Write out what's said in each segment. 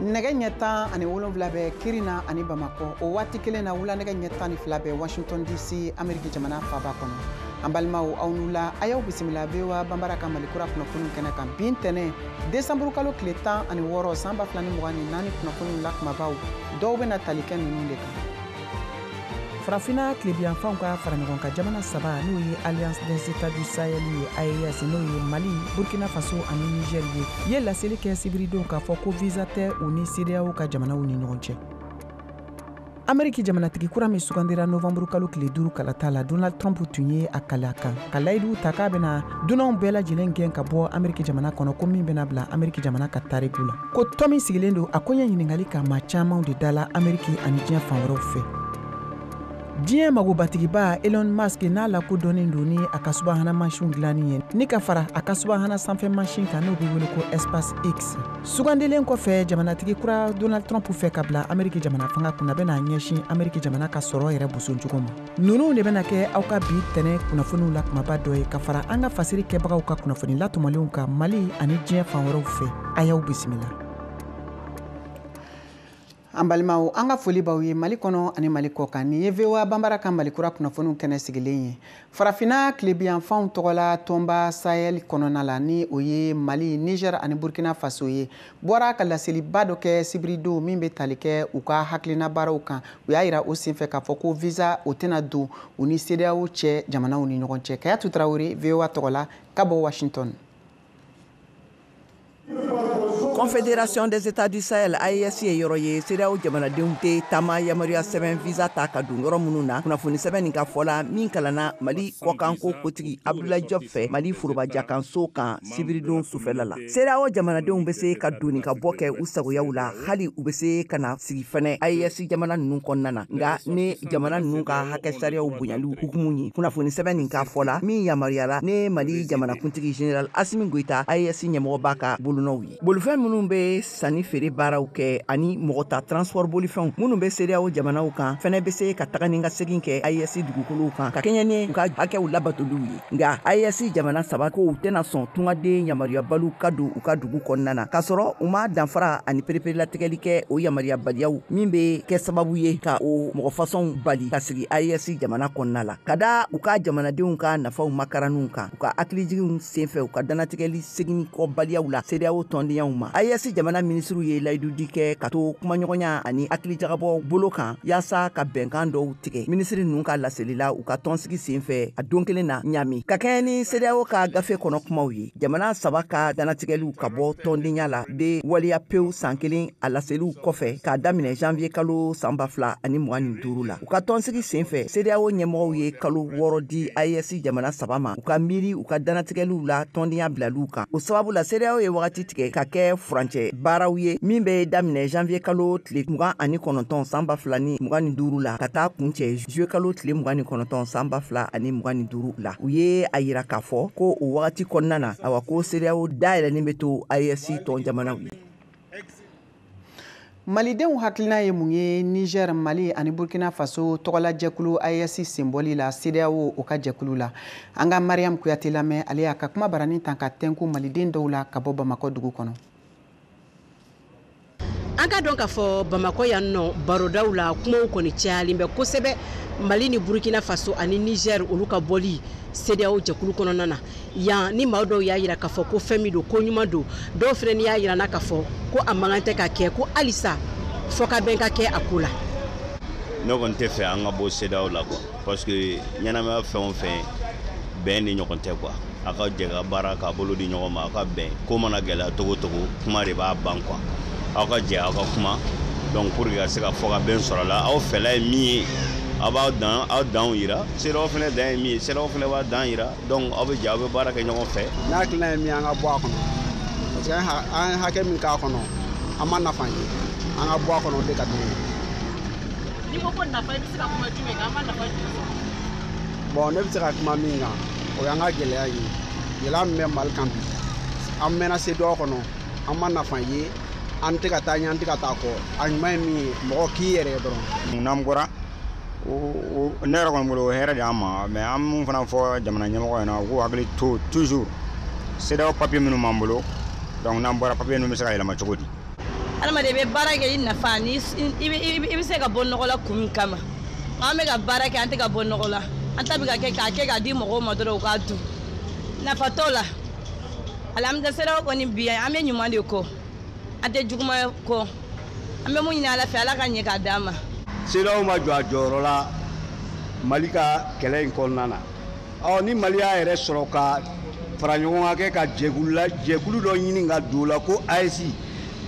Nɛgɛ ɲɛ 17 bɛ Kirina ani Bamakɔ. O waati kelen na, wula nɛgɛ ɲɛ 12 bɛ Washington DC, Ameriki jamana faaba kɔnɔ. An balimaw, aw n'u la, a y'aw bisimila VOA Banbara ka Mali kura kunnafoniw kɛnɛ kan. Bi ntɛnɛn, desanburu kalo tile 16 san 2024, kunnafoniw la kumabaw dɔw bɛna tali kɛ ninnu de kan: Farafinna tilebiyanfanw ka fara ɲɔgɔn kan jamana saba, n'o ye Alliance des États du Sahel ye, AES, n'o ye Mali, Burkina Faso ani Niger ye, ye laseli kɛ sibiridon k'a fɔ ko visa tɛ u ni CEDEAO ka jamanaw ni ɲɔgɔn cɛ. Ameriki jamanatigi kura min sugandira novanburu kalo tile 5 kalata la, Donald Trump, tun ye a kali a kan ka layidu ta k'a bɛna dunanw bɛɛ lajɛlen gɛn ka bɔ Ameriki jamana kɔnɔ, ko min bɛna bila Ameriki jamana ka tariku la, ko tɔn min sigilen don a koɲɛ ɲininkali ka maa camanw de dala Ameriki ani diɲɛ fan wɛrɛw fɛ. Diɲɛ magobatigiba Elon Musk, n'a lakodɔnnen don ni a ka subahana mansinw dilanni ye, ni ka fara a ka subahana sanfɛ mansin kan, n'o bɛ wele ko SpaceX, sugandilen kɔfɛ jamanatigi kura Donald Trump fɛ ka bila Ameriki jamana fanga kunna, bɛna ɲɛsin Ameriki jamana ka sɔrɔ yɛrɛ bosoncogo ma. Ninnu de bɛna kɛ aw ka bi tɛnɛ kunnafoniw la kumaba dɔ ye, ka fara an ka fasiri kɛbagaw ka kunnafoni latɔmɔlenw kan Mali ani diɲɛ fan wɛrɛw fɛ. A y'aw bisimila. An balimaw, an ka foli b'aw ye Mali kɔnɔ ani Mali kɔ kan. Nin ye VOA Banbara ka Mali kura kunnafoniw kɛnɛ sigilen ye. Farafinna tilebiyanfanw tɔgɔla tɔnba Sahel kɔnɔna la, ni o ye Mali, Niger ani Burkina Faso ye, bɔra ka laseliba dɔ kɛ sibiridon min bɛ tali kɛ u ka hakilina baaraw kan. U y'a yira o senfɛ k'a fɔ ko visa o tɛna don u ni CEDEAO cɛ jamanaw ni ɲɔgɔn cɛ. Kayatu Tarawele, VOA tɔgɔ la, ka bɔ Washington. Confédération des États du Sahel, AES, ye yɔrɔ ye CEDEAO jamanadenw tɛ taama yamaruya sɛbɛn visa ta ka don yɔrɔ minnu na. Kunnafoni sɛbɛn nin ka fɔ la, min kalanna Mali kɔkanko kotigi Abdoulaye Diop fɛ Mali forobajakanso kan sibiridon sufɛla la, CEDEAO jamanadenw bɛ se ka doni ka bɔ kɛ u sagoyaw la, hali u bɛ se ka na sigi fɛnɛ AES jamana ninnu kɔnɔna na, nka ni jamana ninnu ka hakɛ sariyaw bonyaliw hukumu ye. Kunnafoni sɛbɛn nin ka fɔ la, min yamaruyala ni Mali jamanakuntigi général Assimi Goïta, AES ɲɛmɔgɔba ka bolonɔw ye, bolifɛn minnu bɛ sanni feere baaraw kɛ ani mɔgɔ ta transport bolifɛnw minnu bɛ CEDEAO jamanaw kan fɛnɛ bɛ se ka taga ni ka segin kɛ AES dugukolow kan ka kɛɲɛ ni u ka hakɛw labatoliw ye. Nka AES jamana saba ko u tɛna sɔn tungaden yamaruyabaliw ka don u ka dugu kɔnɔna na, k'a sɔrɔ u ma danfara ani pereperelatigɛli kɛ o yamaruyabaliyaw min bɛ kɛ sababu ye ka o mɔgɔ fasɔnw bali ka sigi AES jamana kɔnɔna la, ka da u ka jamanadenw ka nafaw makaranniw kan, u ka hakilijiginw senfɛ, u ka danatigɛli segin kɔbaliyaw la CEDEAO tɔndenyaw ma. AES jamana minisiriw ye layidudi kɛ ka to kumaɲɔgɔnya ani hakilijagabɔ bolo kan yaasa ka bɛnkan dɔw tigɛ. Minisiri ninnu ka laseli la u ka tɔnsigi senfɛ a don kelen na Ɲami, ka kɛɲɛ ni CEDEAO ka gafe kɔnɔ kumaw ye, jamana saba ka danatigɛliw ka bɔ tɔndenya la bɛ waleya pewu san kelen a laseliw kɔfɛ, k'a daminɛ janvier kalo san 2025 la. U ka tɔnsigi senfɛ, CEDEAO ɲɛmɔgɔw ye kalo 6 di AES jamana saba ma u ka miiri u ka danatigɛliw la tɔndenya bilaliw kan. O sababu la, CEDEAO ye wagati tigɛ ka kɛ furancɛ baaraw ye min bɛ daminɛ janvier kalo tile 29 san 2025 la, ka taa kuncɛ juillet kalo tile 29 san 2025 la. U ye a yira k'a fɔ ko o wagati kɔnɔna na, awa, ko CEDEAO dayɛlɛlen bɛ to AES tɔn jamanaw ye. Malidenw hakilina ye mun ye Niger, Mali ani Burkina Faso tɔgɔlajɛkulu AES senbɔli la CEDEAO o ka jɛkulu la? An ka Mariam Kuyate lamɛn, ale y'a ka kuma barani ta ka tɛnku maliden dɔw la ka bɔ Bamakɔ dugu kɔnɔ. An ka dɔn k'a fɔ Bamakɔ yan nɔ, barodaw la, kumaw kɔni cayalen bɛ kosɛbɛ Mali ni Burkina Faso ani Niger, olu ka bɔli CEDEAO jɛkulu kɔnɔna na yan. Ni maa dɔw y'a yira k'a fɔ ko fɛn min don, ko ɲuman don, dɔw fana ni y'a yira na k'a fɔ ko a man kan tɛ ka kɛ, ko halisa fɔ ka bɛn ka kɛ a ko la. Ne kɔni tɛ fɛ an ka bɔ CEDEAO la quoi, parce que ɲɛnamaya fɛn o fɛn, bɛn ni ɲɔgɔn tɛ quoi. A ka jɛ ka baara k'a bolo di ɲɔgɔn ma, a ka bɛn. Ko mana gɛlɛya togo togo, kuma de b'a ban quoi. Aw ka jɛ aw ka kuma, donc pour que ka se ka fɔ ka bɛn sɔrɔ a la. Aw fɛla ye min ye, aw b'aw dan aw danw yira. CEDEAO fɛnɛ dan ye min ye, CEDEAO fɛnɛ b'a dan yira. Donc aw bɛ jɛ, aw bɛ baara kɛ ɲɔgɔn fɛ. Ne hakilina ye min ye, an ka bɔ a kɔnɔ, parce que an ye hakɛ min k'a kɔnɔ, an ma nafa ye. An ka bɔ a kɔnɔ, o de ka di ne ye. N'i ko ko nafa, i bɛ se ka kuma jumɛn kan? An ma nafa jumɛn sɔrɔ? Bon, ne bɛ se ka kuma min kan, o y'an ka gɛlɛya ye, gɛlɛya min bɛ Mali kan bi. An mɛnna CEDEAO kɔnɔ, an ma nafa ye, an tɛ ka taa ɲɛ, an tɛ ka taa kɔ. A ɲuman ye min ye, mɔgɔ k'i yɛrɛ ye dɔrɔn. N'an bɔra, ne yɛrɛ kɔni bolo, o hɛrɛ de y'an ma. Mais an mun fana fɔ jamana ɲɛmɔgɔ ɲɛna, u k'u hakili to toujours CEDEAO papier minnu b'an bolo. Donc n'an bɔra, papier ninnu bɛ se ka yɛlɛma cogo di? Adamaden i bɛ baara kɛ i nafa ni i bɛ se ka bɔ nɔgɔ la kun min kama. An bɛ ka baara kɛ, an tɛ ka bɔ nɔgɔ la. An ta bɛ ka kɛ k'a kɛ k'a di mɔgɔw ma dɔrɔn u k'a dun. Nafa t'o la. Alhamdulilayi, CEDEAO kɔni bi an bɛ ɲuman de kɔ, an tɛ juguman kɔ. An bɛ mun ɲini Ala fɛ, Ala ka ɲɛ k'a d'an ma. CEDEAO ma jɔ a jɔyɔrɔ la Mali ka kɛlɛ in kɔnɔna na. Ɔ ni Mali y'a yɛrɛ sɔrɔ ka fara ɲɔgɔn kan kɛ ka jɛkulu dɔ ɲini ka don o la ko AES,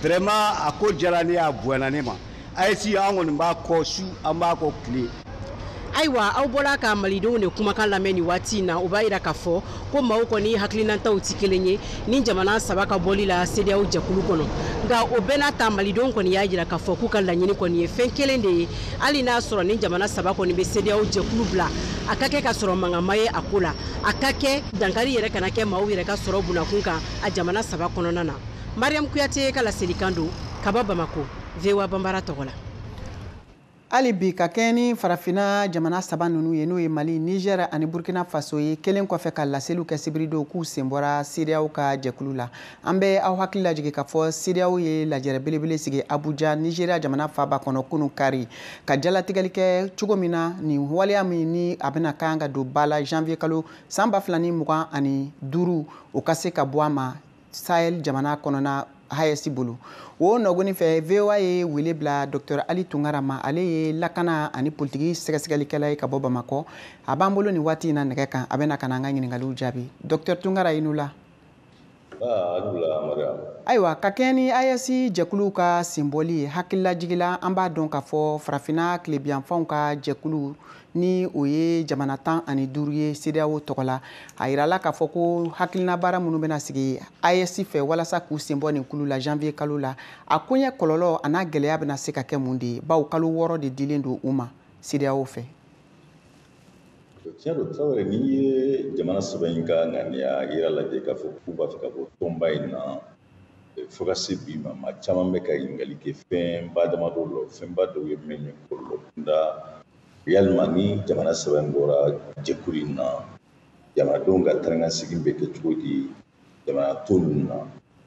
vraiment a ko diyara ne ye, a bonyana ne ma. AES an kɔni b'a kɔ su, an b'a kɔ tile. Ayiwa, aw bɔra ka malidenw de kumakan lamɛn nin waati in na. O b'a yira k'a fɔ ko maaw kɔni hakilinataw tɛ kelen ye ni jamana saba ka bɔli la CEDEAO jɛkulu kɔnɔ. Nka o bɛɛ n'a ta, malidenw kɔni y'a yira k'a fɔ k'u ka laɲini kɔni ye fɛn kelen de ye: hali n'a sɔrɔ ni jamana saba kɔni bɛ CEDEAO jɛkulu bila, a ka kɛ ka sɔrɔ mankan ma ye a ko la, a ka kɛ dankari yɛrɛ kana kɛ maaw yɛrɛ ka sɔrɔ bunakun kan a jamana saba kɔnɔna na. Mariam Kuyate ka laselikan don ka bɔ Bamako, VOA Banbara tɔgɔ la. Hali bi, ka kɛɲɛ ni farafinna jamana saba ninnu ye, n'o ye Mali, Niger ani Burkina Faso ye, kelen kɔfɛ ka laseliw kɛ sibiridon k'u sen bɔra CEDEAO ka jɛkulu la. An bɛ aw hakili lajigin k'a fɔ CEDEAO ye lajɛrɛ belebele sigi Abuja, Nigeria jamana faaba kɔnɔ, kunun kari, ka jalatigɛli kɛ cogo min na nin waleya min ni a bɛna kan ka don ba la janvier kalo san 2025, o ka se ka bɔ a ma Sahel jamana kɔnɔna AES bolo. O nɔgɔni fɛ, VOA ye wele bila Dr Ali Tunkara ma. Ale ye lakana ani politiki sɛgɛsɛgɛlikɛla ye ka bɔ Bamakɔ. A b'an bolo nin waati in na nɛgɛ kan, a bɛna ka na an ka ɲininkaliw jaabi. Dr Tunkara, i ni wula. Ayiwa, ka kɛɲɛ ni AES jɛkuluw ka senbɔli ye, hakililajigila, an b'a dɔn k'a fɔ farafinna tilebiyanfanw ka jɛkulu ni o ye jamana 15 ye CEDEAO tɔgɔ la, a yirala k'a fɔ ko hakilina baara minnu bɛna sigi AES fɛ walasa k'u senbɔ nin kulu la janvier kalo la, a koɲɛ kɔlɔlɔ a n'a gɛlɛya bɛna se ka kɛ mun de ye, bawo kalo 6 de dilen don u ma CEDEAO fɛ? Tiɲɛ don Tarawele, n'i ye jamana saba in ka ŋaniya yira lajɛ k'a fɔ k'u b'a fɛ ka bɔ tɔnba in na, fo ka se bi ma, maa caman bɛ ka ɲininkali kɛ fɛnba damadɔ la. Fɛnba dɔw ye min ye kɔlɔlɔ kunda, yalima ni jamana saba in bɔra jɛkulu in na, jamanadenw ka taa ni ka segin bɛ kɛ cogo di jamana tɔ ninnu na?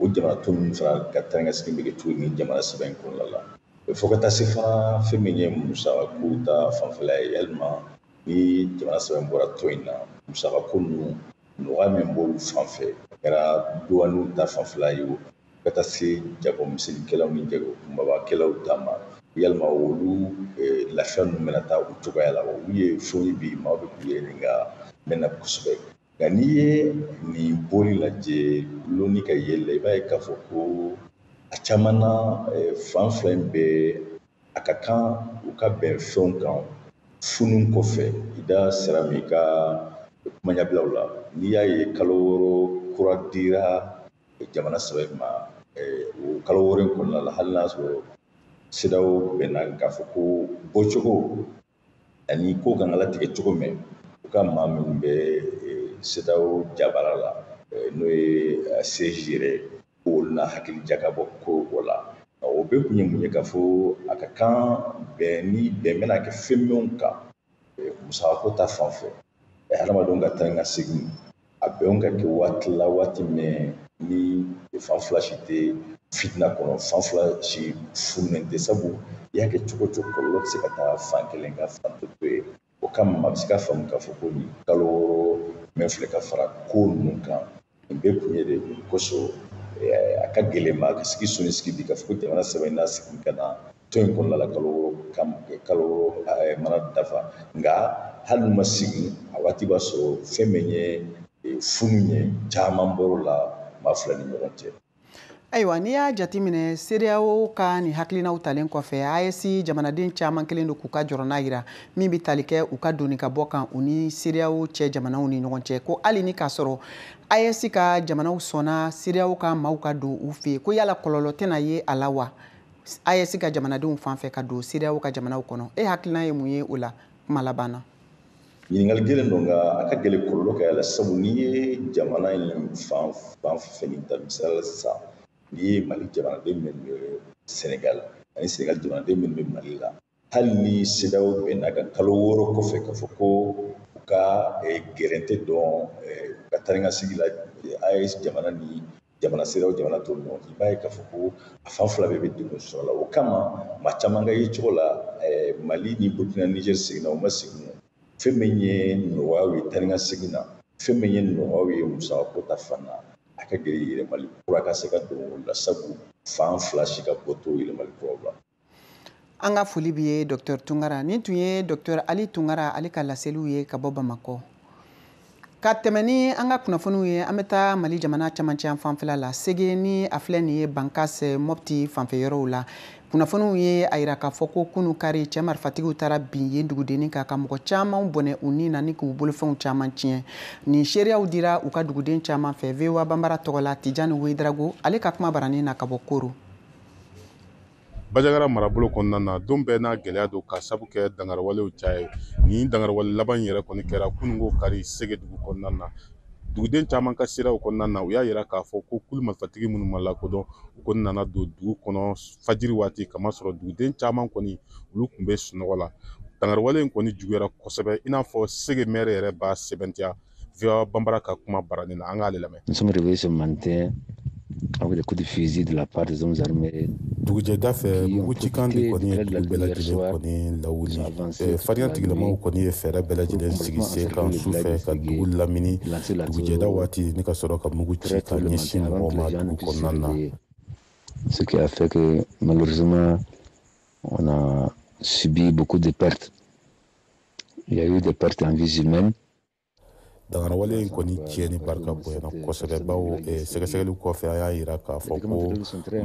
O jamana tɔ ninnu fana ka taa ni ka segin bɛ kɛ cogo di jamana saba in kɔnɔna la? Fo ka taa se fana fɛn min ye musakako ta fanfɛla ye, yalima ni jamana saba in bɔra tɔn in na, musakako ninnu nɔgɔya min b'olu fan fɛ, a kɛra duwaniw ta fanfɛla ye o, ka taa se jagomisɛnninkɛlaw ni jago kunbabakɛlaw ta ma, yalima olu lafiya ninnu bɛna taa o cogoya la? Olu ye fɛnw ye bi maaw bɛ k'u yɛrɛ ɲininka mɛn na kosɛbɛ. Nka n'i ye nin bɔli lajɛ lonni ka yɛlɛ la, i b'a ye k'a fɔ ko a caman na, fan fila in bɛɛ a ka kan u ka bɛn fɛnw kan funu kɔfɛ. I da sera min ka kuma ɲɛbilaw la, n'i y'a ye kalo 6 kura dira jamana saba in ma, o kalo 6 in kɔnɔna la, hali n'a sɔrɔ CEDEAO bɛnna k'a fɔ ko bɔcogo ani ko kan ka latigɛ cogo min, u ka maa minnu bɛ CEDEAO jabara la, n'o ye siège yɛrɛ, olu na hakili jakabɔ ko o la. O bɛɛ kun ye mun ye? K'a fɔ a ka kan bɛn ni bɛn bɛna kɛ fɛn minnu kan musakako ta fan fɛ, hadamadenw ka taa ni ka segin, a bɛnw ka kɛ waati la, waati min ni fan fila si tɛ fitina kɔnɔ, fan fila si fununen tɛ. Sabu i y'a kɛ cogo o cogo, kɔlɔlɔ bɛ se ka taa fan kelen ka fan tɔ to yen. O kama a bɛ se ka faamu k'a fɔ ko nin kalo 6 min filɛ ka fara ko ninnu kan, nin bɛɛ kun ye de kosɔn a ka gɛlɛn ma ka sigi sɔnni sigi bi k'a fɔ ko jamana saba in n'a segin ka na tɔn in kɔnɔna la kalo 6, kalo 6 mana dafa. Nka hali n'u ma segin, a waati b'a sɔrɔ fɛn min ye funu ye, caman bɔr'o la maa fila ni ɲɔgɔn cɛ. Ayiwa, n'i y'a jateminɛ, CEDEAO ka nin hakilinaw talen kɔfɛ, AES jamanaden caman kelen don k'u ka jɔrɔna yira min bɛ tali kɛ u ka doni ka bɔ kan u ni CEDEAO cɛ jamanaw ni ɲɔgɔn cɛ, ko hali ni k'a sɔrɔ AES ka jamanaw sɔnna CEDEAO ka maaw ka don u fɛ yen, ko yala kɔlɔlɔ tɛna ye a la wa AES ka jamanadenw fan fɛ ka don CEDEAO ka jamanaw kɔnɔ? E hakilina ye mun ye o la kuma laban na? Ɲininkali gɛlɛn don, nka a ka gɛlɛn kɔlɔlɔ ka y'a la, sabu n'i ye jamana in fan fan fɛ nin ta misali la sisan, n'i ye Mali jamanaden minnu bɛ Senegal ani Senegal jamanaden minnu bɛ Mali la, hali ni CEDEAO bɛnna ka kalo 6 kɔfɛ k'a fɔ ko u ka gɛrɛntɛ dɔn u ka taa ni ka segin la AES jamana ni Jamana CEDEAO jamana tɔw ni ɲɔgɔn cɛ, i b'a ye k'a fɔ ko a fan fila bɛɛ bɛ degun sɔrɔ a la. O kama maa caman ka yecogo la, Mali ni Burkina, Niger seginna, u ma segin, fɛn min ye nɔgɔyaw ye taa ni ka segin na, fɛn min ye nɔgɔyaw ye musakako ta fan na, a ka gɛlɛn yɛlɛmali kura ka se ka don o la, sabu fan fila si ka bɔ t'o yɛlɛmali kuraw la. An ka foli b'i ye, Dr Tunkara. Nin tun ye Dr Ali Tunkara, ale ka laseliw ye ka bɔ Bamakɔ. Ka tɛmɛ ni an ka kunnafoniw ye, an bɛ taa Mali jamana camancɛ fanfɛla la, Sege ni a filɛ nin ye Bankas Mopti fanfɛ yɔrɔw la. Kunnafoniw ye a yira k'a fɔ ko kunu kari, cɛ marifatigiw taara bin yen dugudennin kan ka mɔgɔ caman bɔnɛ u ni na ni k'u bolofɛnw caman tiɲɛ. Nin seereyaw dira u ka duguden caman fɛ VOA Banbara tɔgɔ la. Tijani Wedrago, ale ka kuma baranin na ka bɔ Koro. Bajagara marabolo kɔnɔna na, don bɛɛ n'a gɛlɛya don ka sabu kɛ dangariwalew caya ye. Nin dangariwale laban yɛrɛ kɔni kɛra kununko kari Sege dugu kɔnɔna na. Duguden caman ka siraw kɔnɔna na, u y'a yira k'a fɔ ko kulu marifatigi minnu ma lakodɔn, u kɔni nana don dugu kɔnɔ fajiri waati, kamasɔrɔ duguden caman kɔni olu tun bɛ sunɔgɔ la. Dangariwale in kɔni juguyara kosɛbɛ, i n'a fɔ Sege maire yɛrɛ b'a sɛbɛntiya VOA Banbara ka kuma baranin na. An k'ale lamɛn. Nous sommes réveillés ce matin avec des coups de fusil de la part des hommes armés. Dugujɛda fɛ, mugucikan de kɔni ye dugu bɛɛ lajɛlen kɔni lawuli. Farinya tigilamaw kɔni ye fɛɛrɛ bɛɛ lajɛlen sigi sen kan su fɛ ka dugu lamini dugujɛda waati, ni ka sɔrɔ ka mugu ci ka ɲɛsin mɔgɔw ma dugu kɔnɔna na. Ce qui a fait que malheureusement on a subi beaucoup de pertes. Il y a eu des pertes en vies humaines. Dangarawale in kɔni tiɲɛni barika bonyana kosɛbɛ, bawo sɛgɛsɛgɛli kɔfɛ, a y'a yira k'a fɔ ko maa 7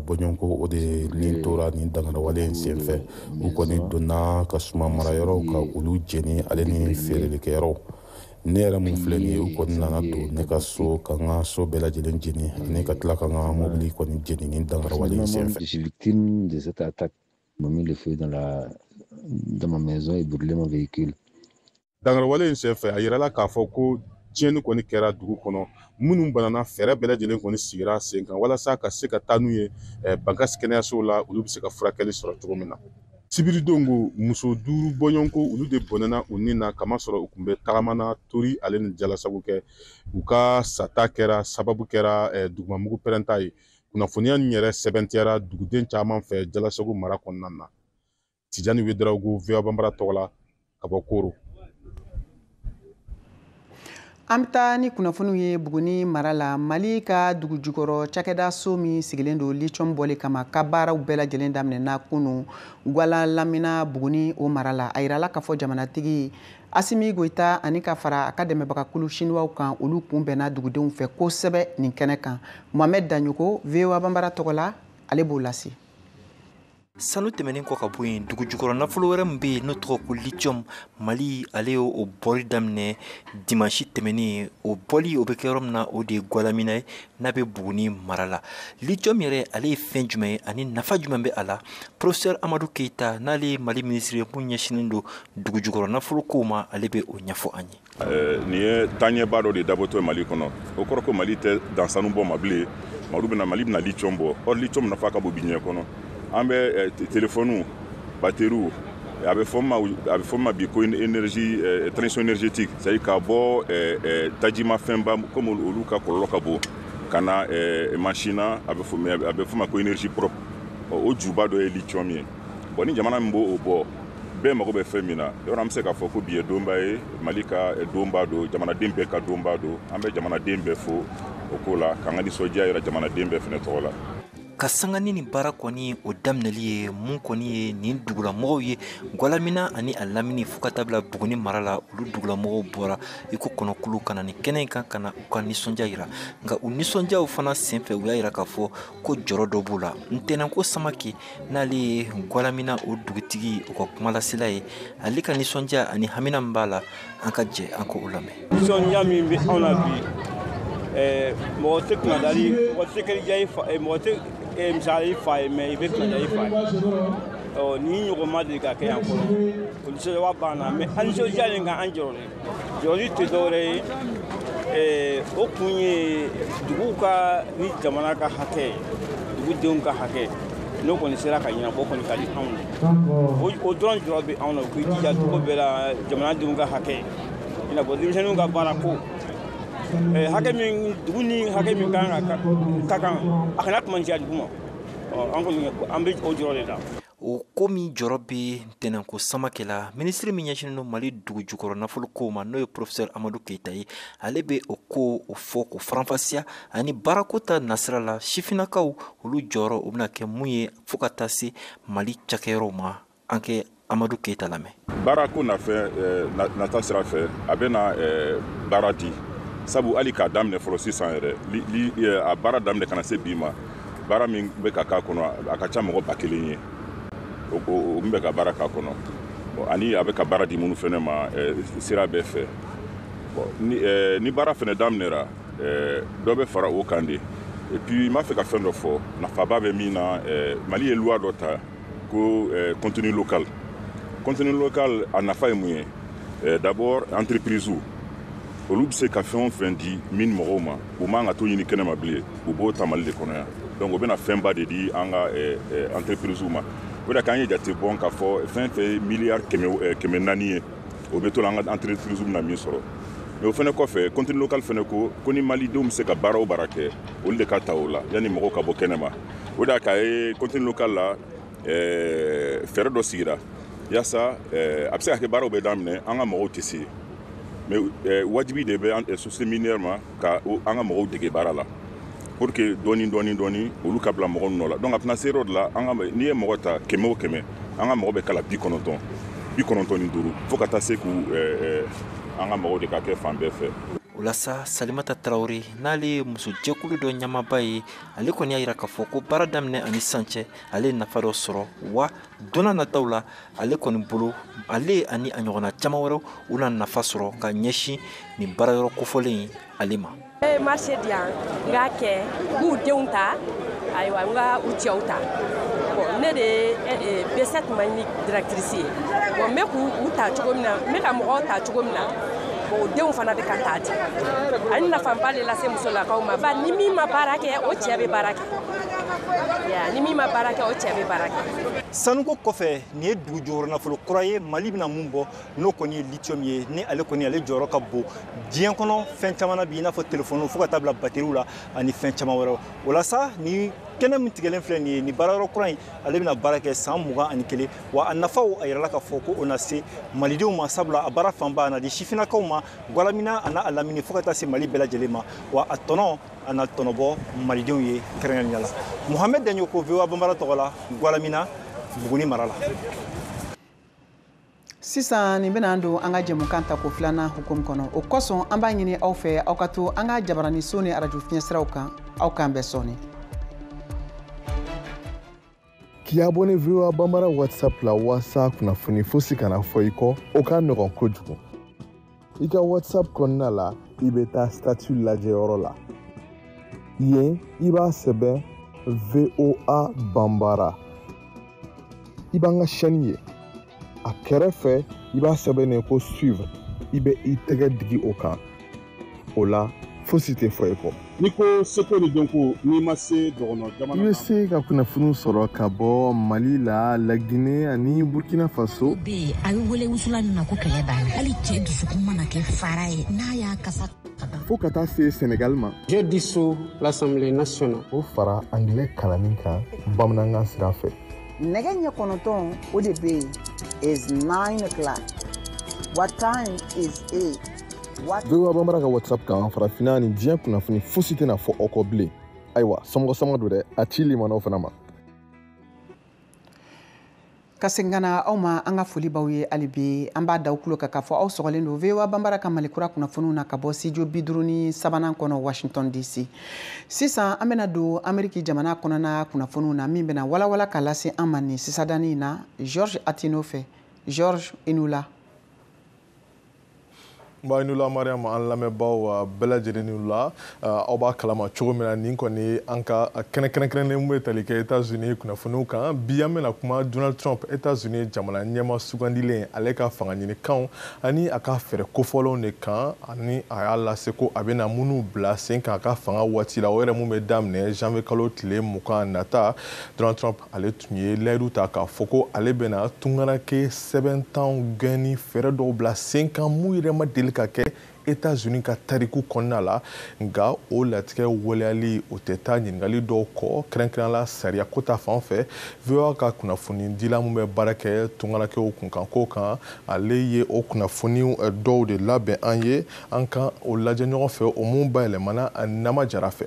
bɔɲɔgɔnko o de nin tora nin dangarawale in senfɛ. U kɔni donna ka suma marayɔrɔw ka olu jeni, ale ni feerelikɛyɔrɔw. Ne yɛrɛ mun filɛ nin ye, u kɔni nana don ne ka so ka n ka so bɛɛ lajɛlen jeni, ani ka tila ka n ka mobili kɔni jeni nin dangarawale in senfɛ. Je suis victime de cette attaque. Ils m'ont mis le feu dans ma maison et brûlé mon véhicule. Dangarawale in senfɛ, a yirala k'a fɔ ko tiɲɛni kɔni kɛra dugu kɔnɔ. Minnu banana, fɛɛrɛ bɛɛ lajɛlen kɔni sigira sen kan walasa ka se ka taa n'u ye Bankasi kɛnɛyasow la, olu bɛ se ka furakɛli sɔrɔ cogo min na. Sibiridon ko muso 5 bɔɲɔgɔnko, olu de bɔnɛna u ni na, kamasɔrɔ u tun bɛ tagama na tori ale ni jalasago kɛ. U ka sata kɛra sababu kɛra dugumamugu pɛrɛnta ye. Kunnafoniya in yɛrɛ sɛbɛntiyara duguden caman fɛ Jalasago mara kɔnɔna na. Tijani Wedrago, VOA Banbara tɔgɔ la ka bɔ Koro. An bɛ taa ni kunnafoniw ye Buguni mara la. Mali ka dugu jukɔrɔ cakɛda so min sigilen don lithium bɔli kama ka baaraw bɛɛ lajɛlen daminɛna kunu Gwala lamina Buguni o mara la. A yirala k'a fɔ jamanatigi Asimi Goyita ani ka fara a ka dɛmɛbagakulu Siniwaw kan, olu kunbɛnna dugudenw fɛ kosɛbɛ nin kɛnɛ kan. Mohamed Daɲogo, VOA Banbara tɔgɔ la, ale b'o lase. Sanu tɛmɛnen kɔ ka bɔ yen, dugu jukɔrɔ nafolo wɛrɛ min bɛ yen n'o tɔgɔ ko lithium, Mali ale y'o bɔli daminɛ dimanche tɛmɛnen. O bɔli o bɛ kɛ yɔrɔ min na, o de ye Gualamina ye n'a bɛ Buguni mara la. Lithium yɛrɛ ale ye fɛn jumɛn ye ani nafa jumɛn bɛ a la? Professeur Amadu Keyita, n'ale ye Mali minisiri ye mun ɲɛsinnen don dugu jukɔrɔ nafolo kow ma, ale bɛ o ɲɛfɔ an ye. Nin ye taaɲɛba dɔ de dabɔtɔ ye Mali kɔnɔ. O kɔrɔ ko Mali tɛ dan sanu bɔ ma bilen, Mali bɛna lithium bɔ. Or lithium nafa ka bon bi diɲɛ kɔnɔ. An bɛ téléphone, batterie, a bɛ fɔ ma bi ko énergie, transition énergétique, c'est à dire ka bɔ tajimafɛnba comme olu ka kɔlɔlɔ ka bon ka na machine na, a bɛ fɔ ma ko énergie propre. O juba dɔ ye lithium ye. Bon, ni jamana min b'o bɔ, bɛɛ mago bɛ fɛn min na, yɔrɔ an bɛ se k'a fɔ ko bi ye donba ye, Mali ka donba don, jamanaden bɛɛ ka donba don. An bɛ jamanaden bɛɛ fo o ko la, k'an ka nisɔndiya yira jamanaden bɛɛ fɛnɛ tɔgɔ la. Ka sanga ni nin baara kɔni o daminɛli ye, mun kɔni ye nin dugulamɔgɔw ye Gualamina ani a lamini fo ka taa bila Buguni mara la, olu dugulamɔgɔw bɔra i ko kɔnɔkulu ka na nin kɛnɛ in kan ka na u ka nisɔndiya yira. Nka u nisɔndiyaw fana senfɛ, u y'a yira k'a fɔ ko jɔrɔ dɔ b'u la. Ntɛnɛnko Samake, n'ale ye Gualamina o dugutigi, o ka kumalasela ye, ale ka nisɔndiya ani hamina min b'a la, an ka jɛ an k'o lamɛn. Nisɔndiya min bɛ anw na bi, mɔgɔ tɛ kunnadali, mɔgɔ tɛ kɛ diya i fa, mɔgɔ tɛ misali i fa ye, mɛ i bɛ kunnadiya i fa ye. Ɔ ni ɲɔgɔn ma deli ka kɛ yan fɔlɔ, o nisɔndiya b'an na, mɛ an nisɔndiya in kan an jɔrɔlen. Jɔrɔli tɛ dɔwɛrɛ ye, o kun ye duguw ka ni jamana ka hakɛ, dugudenw ka hakɛ, n'o kɔni sera ka ɲɛnabɔ, o kɔni ka di anw ye. O dɔrɔn jɔrɔ bɛ anw na, u k'i jija cogo bɛɛ la jamanadenw ka hakɛ, i n'a fɔ denmisɛnninw ka baara ko. Hakɛ min dugu ni hakɛ min kan ka kan a kana kumanciya dugu ma. An kɔni an bɛ o jɔrɔ de la. O ko min jɔrɔ bɛ ntɛnɛnko Samakɛ la, minisiri min ɲɛsinnen don Mali dugu jukɔrɔ nafolo kow ma, n'o ye professeur Amadu Keyita ye, ale bɛ o ko o fɔ k'o faranfasiya ani baarako ta nasira la sifinnakaw olu jɔyɔrɔ o bɛna kɛ mun ye fo ka taa se Mali cakɛyɔrɔw ma. An kɛ Amadu Keyita lamɛn. Baarako nata sira fɛ, a bɛna baara di, sabu hali k'a daminɛ fɔlɔ sisan yɛrɛ, a baara daminɛ ka na se bi ma, baara min bɛ ka k'a kɔnɔ, a ka ca mɔgɔ 1000 ye o min bɛ ka baara k'a kɔnɔ. Ani a bɛ ka baara di minnu fɛnɛ ma sira bɛɛ fɛ. Ni baara fɛnɛ daminɛra, dɔ bɛ fara o kan de. Et puis n b'a fɛ ka fɛn dɔ fɔ nafaba bɛ min na. Mali ye loi dɔ ta ko contenu local. Contenu local a nafa ye mun ye? D'abord, entreprise olu bɛ se ka fɛn o fɛn di min mɔgɔw ma, u man ka to ɲini kɛnɛma bilen, u b'o ta Mali de kɔnɔ yan. Donc o bɛna fɛnba de di an ka entreprise ma. O de k'an ye jate bɔn k'a fɔ fɛn fɛn ye miliyari 400 ye, o bɛ to la an ka entreprise bɛna min sɔrɔ. Mais o fɛnɛ kɔfɛ, contenu local fɛnɛ ko ni malidenw bɛ se ka baara o baara kɛ, olu de ka ta o la yanni mɔgɔw ka bɔ kɛnɛma. O de y'a k'a ye contenu local la fɛɛrɛ dɔ sigira yaasa a bɛ se ka kɛ baaraw bɛ daminɛ, an ka mɔgɔw tɛ se. Mais wajibi de bɛ société minière ma ka an ka mɔgɔw dege baara la pour que dɔɔni dɔɔni dɔɔni olu ka bila mɔgɔ nɔ la. Donc a tɛna se yɔrɔ dɔ la, an ka n'i ye mɔgɔ ta 100 o 100, an ka mɔgɔ bɛ kala 95, 95, fo ka taa se k'u an ka mɔgɔw de ka kɛ fan bɛɛ fɛ. O la sa, Salimata Tarawele, n'ale ye musojɛkulu dɔ ɲɛmaaba ye, ale kɔni y'a jira k'a fɔ ko baara daminɛ ani sisan cɛ, ale ye nafa dɔ sɔrɔ, wa don n'a nataw la, ale kɔni bolo, ale ani a ɲɔgɔnna caman wɛrɛw, u na nafa sɔrɔ ka ɲɛsin nin baarayɔrɔ kofɔlen in ale ma. Ne ye marché di yan, n k'a kɛ, n k'u denw ta, ayiwa n ka u cɛw ta. Bon, ne de ye B7 Magnique directrice ye. Bon, n bɛ k'u ta cogo min na, n bɛ ka mɔgɔw ta cogo min na, bon, o denw fana bɛ ka taa ten. A ye nafaba de lase musolakaw ma, bari ni min ma baara kɛ, o cɛ bɛ baara kɛ. Ni min ma baara kɛ, o cɛ bɛ baara kɛ. Sanuko kɔfɛ, nin ye dugu jukɔrɔ nafolo kura ye Mali bɛna mun bɔ, n'o kɔni ye lithium ye. Ni ale kɔni ale jɔyɔrɔ ka bon diɲɛ kɔnɔ fɛn caman na bi, i n'a fɔ telefɔniw fo ka taa bila bateriw la ani fɛn caman wɛrɛw. O la sa, ni kɛnɛ min tigɛlen filɛ nin ye, nin baarayɔrɔ kura in, ale bɛna baara kɛ san 21, wa a nafaw a yirala k'a fɔ ko o na se malidenw ma, sabula a baara fanba a na di sifinnakaw ma Gualamina a n'a lamini fo ka taa se Mali bɛɛ lajɛlen ma, wa a tɔnɔ a na tɔnɔbɔ malidenw ye kɛrɛnkɛrɛnnenya la. Mohamed Dagnoko, VOA Bambara tɔgɔ la, Gualamina, Buguni mara la. Sisan nin bɛna don an ka jɛmukan tako filanan hukumu kɔnɔ. O kosɔn an b'a ɲini aw fɛ, aw ka to an ka jabaraniso ni arajo fiɲɛsiraw kan. Aw k'an bɛn sɔɔni. K'i abonné VOA Bambara WhatsApp la walasa kunnafoni fosi kana fɔ i kɔ, o ka nɔgɔn kojugu. I ka WhatsApp kɔnɔna la, i bɛ taa statut lajɛyɔrɔ la. Yen, i b'a sɛbɛn VOA Bambara. I b'an ka chaîne ye. A kɛrɛfɛ, i b'a sɛbɛn ko suivre. I bɛ i tɛgɛ digi o kan. O la, fosi tɛ fɔ i kɔ. N'i ko seko ni dɔnko, n'i ma se dɔgɔnɔ jamana I bɛ se ka kunnafoniw sɔrɔ ka bɔ Mali la, Laginɛ ani Burkina Faso. Bɛ yen, a bɛ wele wusulan min ma ko kɛlɛ b'a la. Hali cɛ dusukun mana kɛ fara ye, n'a y'a kasa fo ka taa se Senegal ma. Je dissous l'Assemblée nationale. O fara anglais kalanni kan bamanankan sira fɛ. Nɛgɛ ɲɛ 9 o de bɛ yen is 9 o'clock. What time is it? VOA Bambara ka WhatsApp kan, farafinna ni diɲɛ kunnafoni fosi tɛna fɔ aw kɔ bilen. Ayiwa, somɔgɔ sama don dɛ, a ci limanaw fana ma. Ka segin ka na aw ma, an ka foli b'aw ye hali bi. An b'a da aw tulo kan k'a fɔ aw sɔgɔlen don VOA Bambara ka Mali kura kunnafoniw na ka bɔ studio 53nan kɔnɔ Washington DC. Sisan an bɛna don Ameriki jamana kɔnɔna kunnafoniw na, min bɛna walawala ka lase an ma nin sisadani in na George Atino fɛ. George, i ni wula. Nba, i ni wula Mariam, an lamɛnbaaw bɛɛ lajɛlen ni wula. Aw b'a kalama cogo min na, nin kɔni an ka kɛnɛ kɛrɛnkɛrɛnnen bɛ tali kɛ États-Unis kunnafoniw kan. Bi an bɛna kuma Donald Trump, États-Unis jamana ɲɛmaa sugandilen, ale ka fanga ɲinikanw ani a ka fɛɛrɛ kofɔlenw de kan, ani a y'a lase ko a bɛna minnu bila sen kan a ka fanga waati la, o yɛrɛ mun bɛ daminɛ janvier kalo tile 20 nata. Donald Trump ale tun ye layidu ta k'a fɔ ko ale bɛna tungaranke sɛbɛntanw gɛnni fɛɛrɛ dɔw bila sen kan mun yɛrɛ ma deli ka kɛ États-Unis ka tariku kɔnɔna la. Nka o latigɛ waleyali o tɛ taa ɲininkali dɔw kɔ, kɛrɛnkɛrɛnnenya la sariya ko ta fan fɛ. VOA ka kunnafonidila min bɛ baara kɛ tungarakɛw kunkanko kan, ale ye o kunnafoni dɔw de labɛn an ye, an ka o lajɛ ɲɔgɔn fɛ, o mun bayɛlɛmana Nama Jara fɛ.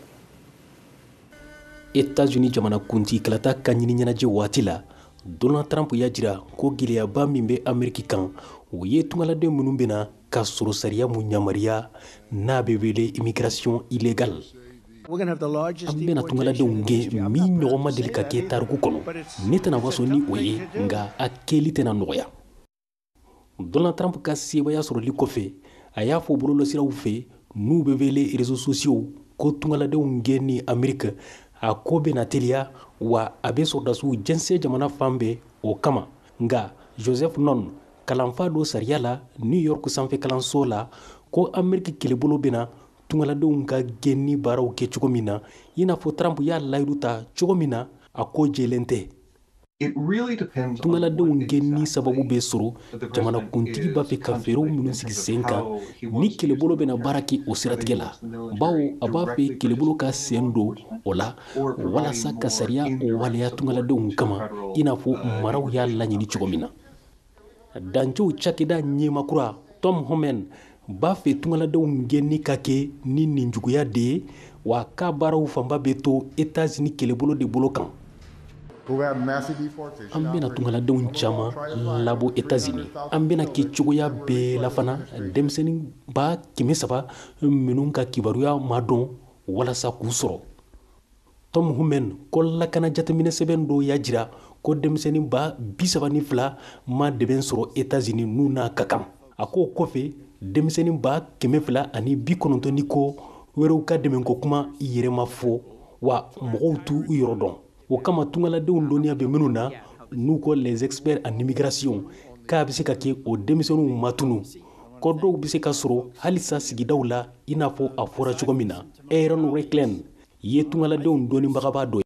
États-Unis jamanakuntigi kalata ka ɲini ɲɛnajɛ waati la, Donald Trump y'a jira ko gɛlɛyaba min bɛ Ameriki kan, o ye tungaladen minnu bɛna ka sɔrɔ sariya mun yamaruya n'a bɛ wele immigration illégale. An bɛna tungaladenw gɛn min ɲɔgɔn ma deli ka kɛ tariku kɔnɔ. Ne tɛna waso ni o ye, nka a kɛli tɛna nɔgɔya. Donald Trump ka sebaaya sɔrɔli kɔfɛ, a y'a fɔ bɔlɔlɔsiraw fɛ n'u bɛ wele réseaux sociaux ko tungaladenw gɛn ni Ameriki a ko bɛna teliya, wa a bɛ sɔrɔdasiw jɛnsɛn jamana fan bɛɛ o kama. Nka Joseph Nunn, kalanfa don sariya la New York sanfɛ kalanso la, ko Ameriki kɛlɛbolo bɛna tungaladenw ka gɛnni baaraw kɛ cogo min na, i n'a fɔ Trump y'a layidu ta cogo min na, a ko jɛlen tɛ. Tungaladenw gɛnni sababu bɛ sɔrɔ jamanakuntigi b'a fɛ ka fɛɛrɛw minnu sigi sen kan ni kɛlɛbolo bɛna baara kɛ o siratigɛ la, bawo a b'a fɛ kɛlɛbolo ka sen don o la walasa ka sariya waleya tungaladenw kama, i n'a fɔ maraw y'a laɲini cogo min na. Dancɛw cakɛda ɲɛmakura Tom Homan b'a fɛ tungaladenw gɛnni ka kɛ ni ninjuguya de ye, wa k'a baaraw fanba bɛ to États-Unis kɛlɛbolo de bolo kan. An bɛna tungaladenw caman labɔ États-Unis. An bɛna kɛ cogoya bɛɛ la fana denmisɛnnin 300 minnu ka kibaruya ma dɔn walasa k'u sɔrɔ. Tom Homan ko lakana jateminɛ sɛbɛn dɔ y'a jira ko denmisɛnnin 32 ma dɛmɛ sɔrɔ États-Unis n'u n'a ka kan. A k'o kɔfɛ denmisɛnnin 290 ni ko wɛrɛw ka dɛmɛko kuma yɛrɛ ma fɔ, wa mɔgɔw t'u yɔrɔ dɔn. O kama tungaladenw dɔnniya bɛ minnu na n'u ko les experts en immigration k'a bɛ se ka kɛ o denmisɛnninw ma tunu, ko dɔw bɛ se ka sɔrɔ halisa sigidaw la, i n'a fɔ a fɔra cogo min na. Aaron Recklen ye tungaladenw dɔnnibagaba dɔ ye.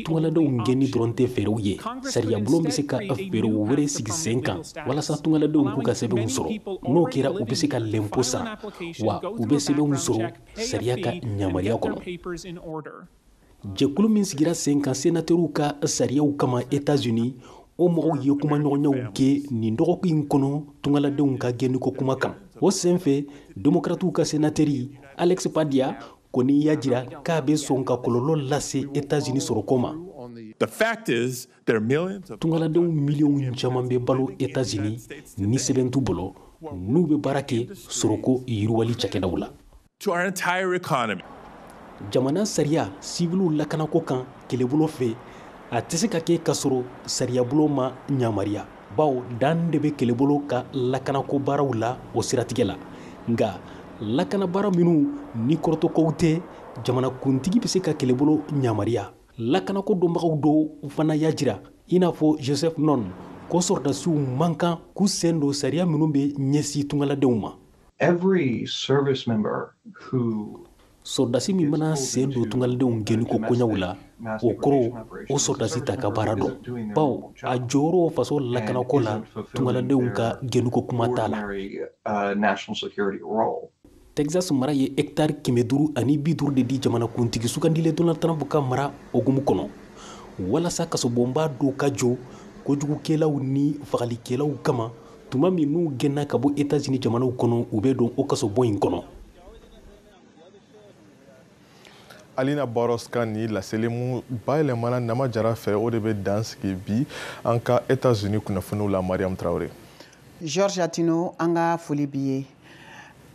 Tungaladenw gɛnni dɔrɔn tɛ fɛɛrɛw ye. Sariyabulon bɛ se ka fɛɛrɛw wɛrɛ sigi sen kan walasa tungaladenw k'u ka sɛbɛnw sɔrɔ. N'o kɛra, u bɛ se ka lɛnpo sara, wa u bɛ sɛbɛnw sɔrɔ sariya ka yamaruya kɔnɔ. Jɛkulu min sigira sen kan sénateurw ka sariyaw kama États-Unis, o mɔgɔw ye kumaɲɔgɔnyaw kɛ nin dɔgɔkun in kɔnɔ tungaladenw ka gɛnniko kuma kan. O senfɛ, démocratew ka sénateur Alex Padilla kɔni y'a jira k'a bɛ sɔn ka kɔlɔlɔ lase États-Unis sɔrɔko ma. Tungaladenw miliyɔn caman bɛ balo États-Unis ni sɛbɛn t'u bolo, n'u bɛ baara kɛ sɔrɔko yiriwali cakɛdaw la. Jamana sariya siwiliw lakanako kan kɛlɛbolo fɛ, a tɛ se ka kɛ ka sɔrɔ sariyabulon ma yamaruya, bawo dan de bɛ kɛlɛbolo ka lakanako baaraw la o siratigɛ la. Nka lakanabaara minnu ni kɔrɔtɔkow tɛ, jamanakuntigi bɛ se ka kɛlɛbolo yamaruya. Lakanako dɔnbagaw dɔw fana y'a jira, i n'a fɔ Joseph Nunn, ko sɔrɔdasiw man kan k'u sen don sariya minnu bɛ ɲɛsin tungaladenw ma. Sɔrɔdasi min mana sen don tungaladenw gɛnniko koɲɛw la, o kɔrɔ o sɔrɔdasi t'a ka baara dɔn, bawo a jɔyɔrɔ faso lakanako la tungaladenw ka gɛnniko kuma t'a la. Texas mara ye hectare 550 de di jamanakuntigi sugandilen Donald Trump ka mara hukumu kɔnɔ, walasa kasobonba dɔw ka jɔ kojugukɛlaw ni fagalikɛlaw kama tuma min n'u gɛnna ka bɔ États-Unis jamanaw kɔnɔ, u bɛ don o kasobon in kɔnɔ. Alina Barros ka ni laseli mun bayɛlɛmana Nama Jara fɛ, o de bɛ dan sigi bi an ka États-Unis kunnafoniw la. Mariam Traoré. Georges Atino, an ka foli b'i ye.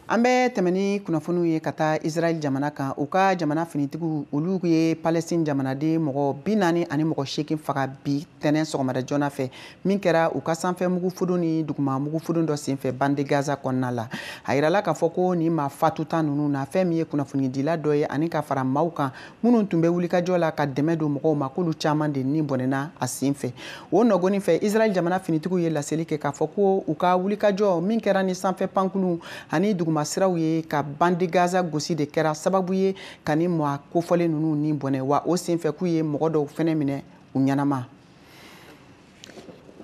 An bɛ tɛmɛ ni kunnafoniw ye ka taa Israël jamana kan. U ka jamana finitigiw olu ye Palestine jamanaden mɔgɔ 48 faga bi tɛnɛn sɔgɔmada joona fɛ, min kɛra u ka sanfɛ mugufudon ni duguma mugufudon dɔ senfɛ bande Gaza kɔnɔna la. A yirala k'a fɔ ko nin maa fatuta ninnu na, fɛn min ye kunnafonidila dɔ ye ani ka fara maaw kan minnu tun bɛ wulikajɔ la ka dɛmɛ don mɔgɔw ma, k'olu caman de ni bɔnɛna a senfɛ. O nɔgɔnin fɛ, Israël jamana finitigiw ye laseli kɛ k'a fɔ ko u ka wulikajɔ min kɛra ni sanfɛ pankulu ani duguma siraw ye ka bande Gaza gosi de kɛra sababu ye ka ni maa kofɔlen ninnu ni bɔnɛ, wa o senfɛ k'u ye mɔgɔ dɔw fɛnɛ minɛ u ɲɛnama.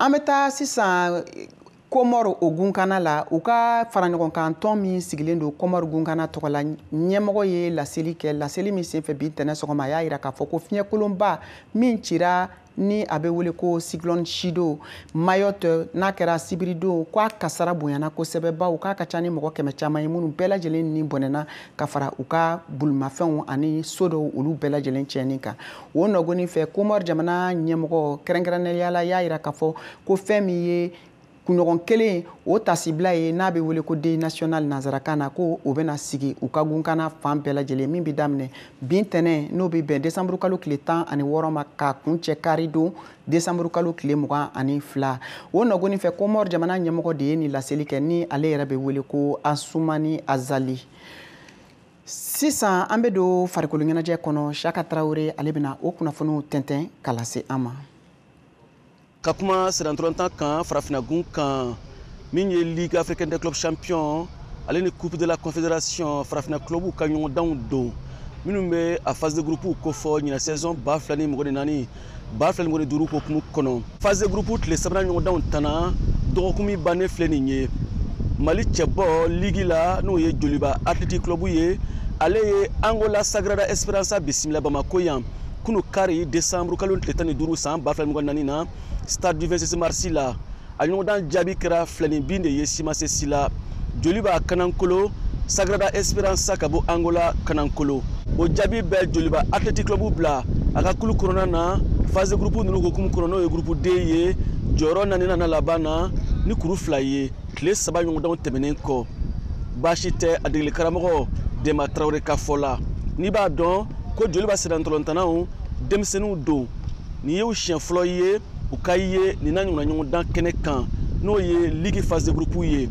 An bɛ taa sisan Komɔri o gunkana la, u ka faraɲɔgɔnkan tɔn min sigilen don Komɔri gunkana tɔgɔ la, ɲɛmɔgɔ ye laseli kɛ. Laseli min senfɛ bi ntɛnɛn sɔgɔma, a y'a yira k'a fɔ ko fiɲɛkolonba min cira ni a bɛ wele ko cyclone Chido Mayotte, n'a kɛra sibiridon, k'a kasara bonyana kosɛbɛ, bawo k'a ka ca ni mɔgɔ 100 caman ye minnu bɛɛ lajɛlen ni bɔnɛna ka fara u ka bolimafɛnw ani so dɔw olu bɛɛ lajɛlen tiɲɛni kan. O nɔgɔnin fɛ, Komɔri jamana ɲɛmɔgɔ kɛrɛnkɛrɛnnenya la y'a yira k'a fɔ ko fɛn min ye kunɲɔgɔn kelen o tasibila ye n'a bɛ wele ko deuil national nanzarakan na, ko o bɛna sigi u ka gunkana fan bɛɛ lajɛlen min bɛ daminɛ bi ntɛnɛn, n'o bɛ bɛn décembre kalo tile 16 ma ka kuncɛ kari don décembre kalo tile 22. O nɔgɔnin fɛ, Komɔri jamana ɲɛmɔgɔ de ye nin laseli kɛ ni ale yɛrɛ bɛ wele ko Asumani Azali. Sisan an bɛ don farikolo ɲɛnajɛ kɔnɔ. Saka Tarawele ale bɛna o kunnafoniw tɛntɛn ka lase an ma. Ka kuma sennantolatan kan farafinnagun kan, min ye Ligue africaine des clubs champions ale ni Coupe de la Confédération farafinna clubw ka ɲɔgɔndanw don minnu bɛ a phase de groupe kofɔ ɲinɛ saison 2024 2025 hokumu kɔnɔ. Phase de groupe tile sabanan ɲɔgɔndanw tana dɔgɔkun min bannen filɛ nin ye, Mali cɛbɔ ligue la n'o ye Joliba Athletic Club ye, ale ye Angola Sagrada Esperança bisimila Bamako yan kunu kari décembre kalo tile 15 san 2024 na stade du 26 mars la. A ɲɔgɔndan jaabi kɛra 2-0 de ye Simase si la. Joliba kanankolo, Sagrada Esperança ka bɔ Angola kanankolo. O jaabi bɛ Joliba Athletic Club bila a ka kulu kɔnɔna na phase de groupe ninnu hokumu kɔnɔ, n'o ye groupe D ye, jɔyɔrɔ naaninan na laban na ni kuru 2 ye tile 3 ɲɔgɔndanw tɛmɛnen kɔ. Baasi tɛ a degeli karamɔgɔ Dema Tarawele ka fɔ la. N'i b'a dɔn ko Joliba sennantolatannaw denmisɛnninw don, nin y'u siɲɛ fɔlɔ ye u ka ye nin n'a ɲɔgɔnna ɲɔgɔndan kɛnɛ kan, n'o ye ligue phase de groupe ye.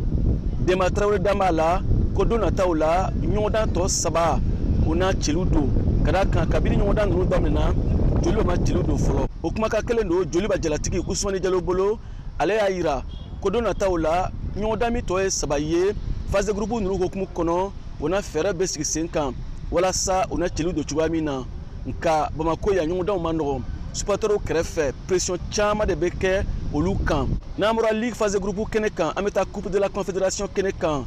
Dema Tarawele dan b'a la ko don nataw la ɲɔgɔndan tɔ 3 o n'a celu don, ka d'a kan kabini ɲɔgɔndan ninnu daminɛna Joliba ma celu don fɔlɔ. O kumakan kelen don Joliba jalatigi Usumani Jalo bolo, ale y'a yira ko don nataw la ɲɔgɔndan min tɔ ye 3 ye phase de groupe ninnu hokumu kɔnɔ, o n'a fɛɛrɛ bɛ sigi sen kan walasa u na celu don cogoya min na. Nka Bamako yan ɲɔgɔndanw ma nɔgɔn, supporters kɛrɛfɛ pression caman de bɛ kɛ olu kan. N'an bɔra ligue phase de groupe kɛnɛ kan, an bɛ taa Coupe de la Confédération kɛnɛ kan.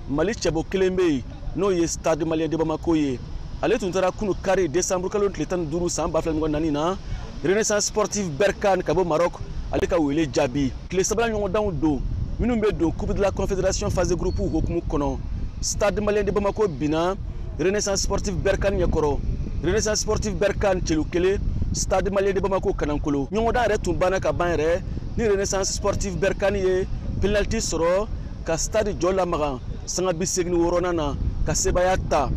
Mali cɛbɔ kelen bɛ yen n'o ye Stade Malien de Bamako ye. Ale tun taara kunu kari décembre kalo tile 15 san 2024 na Renaissance Sportive Berkane ka bɔ Maroc ale ka wele jaabi. Tile sabanan ɲɔgɔndanw don minnu bɛ don Coupe de la Confédération phase de groupe hokumu kɔnɔ. Stade Malien de Bamako binna Renaissance Sportive Berkane ɲɛkɔrɔ. Renaissance Sportive Berkane celu 1, Stade Malien de Bamako kanankolo. Ɲɔgɔndan yɛrɛ tun banna ka ban yɛrɛ ni Renaissance Sportive Berkane ye penalty sɔrɔ ka stade jɔ lamaga sanga 86nan na ka sebaaya ta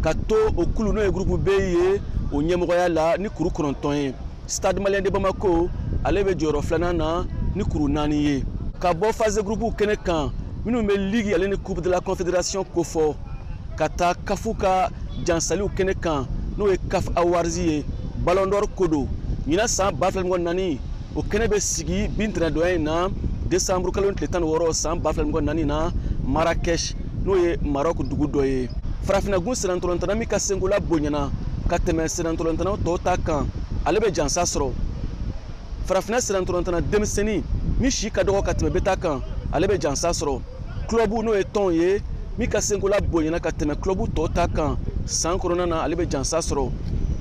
ka to o kulu n'o ye groupe B ye o ɲɛmɔgɔya la ni kuru 9 ye. Stade Malien de Bamako ale bɛ jɔyɔrɔ 2nan na ni kuru 4 ye. Ka bɔ phase de groupe kɛnɛ kan minnu bɛ ligue ale ni Coupe de la Confédération kofɔ, ka taa CAF ka jansaliw kɛnɛ kan n'o ye CAF Awards ye, Ballon d'Or ko don. Ɲinan san 2024 o kɛnɛ bɛ sigi bi ntɛnɛndonya in na décembre kalo tile 16 san 2024 na Marrakech n'o ye Maroc dugu dɔ ye. Farafinnagun sennantolatanna min ka senkola bonyana ka tɛmɛ sennantolatanna tɔw ta kan, ale bɛ jansa sɔrɔ. Farafinna sennantolatanna denmisɛnnin min si ka dɔgɔ ka tɛmɛ bɛɛ ta kan, ale bɛ jansa sɔrɔ. Club n'o ye tɔn ye min ka senkola bonyana ka tɛmɛ club tɔw ta kan san kɔnɔna na, ale bɛ jansa sɔrɔ.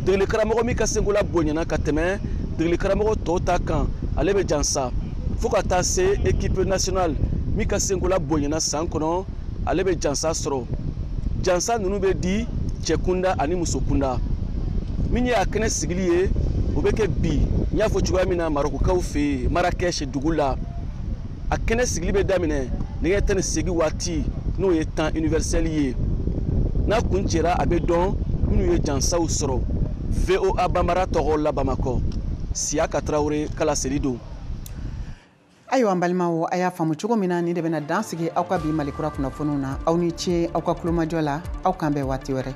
Degeli karamɔgɔ min ka senkola bonyana ka tɛmɛ degeli karamɔgɔ tɔw ta kan, ale bɛ jansa. Fo ka taa se équipe nationale min ka senkola bonyana san kɔnɔ, ale bɛ jansa sɔrɔ. Jansa ninnu bɛ di cɛ kunda ani muso kunda. Min ye a kɛnɛ sigili ye, o bɛ kɛ bi n y'a fɔ cogoya min na Marokukaw fɛ yen Marrakech dugu la. A kɛnɛ sigili bɛ daminɛ nɛgɛ 18 waati n'o ye temps universel ye. N'a kun cɛra a bɛ dɔn minnu ye jansaw sɔrɔ. VOA Bambara tɔgɔ la Bamakɔ, Siyaka Tarawele kala seli don. Ayiwa n balimaw, a y'a faamu cogo min na nin de bɛna dan sigi aw ka bi Malikura kunnafoniw na. Aw ni ce aw ka kulomajɔ la, aw k'an bɛn waati wɛrɛ.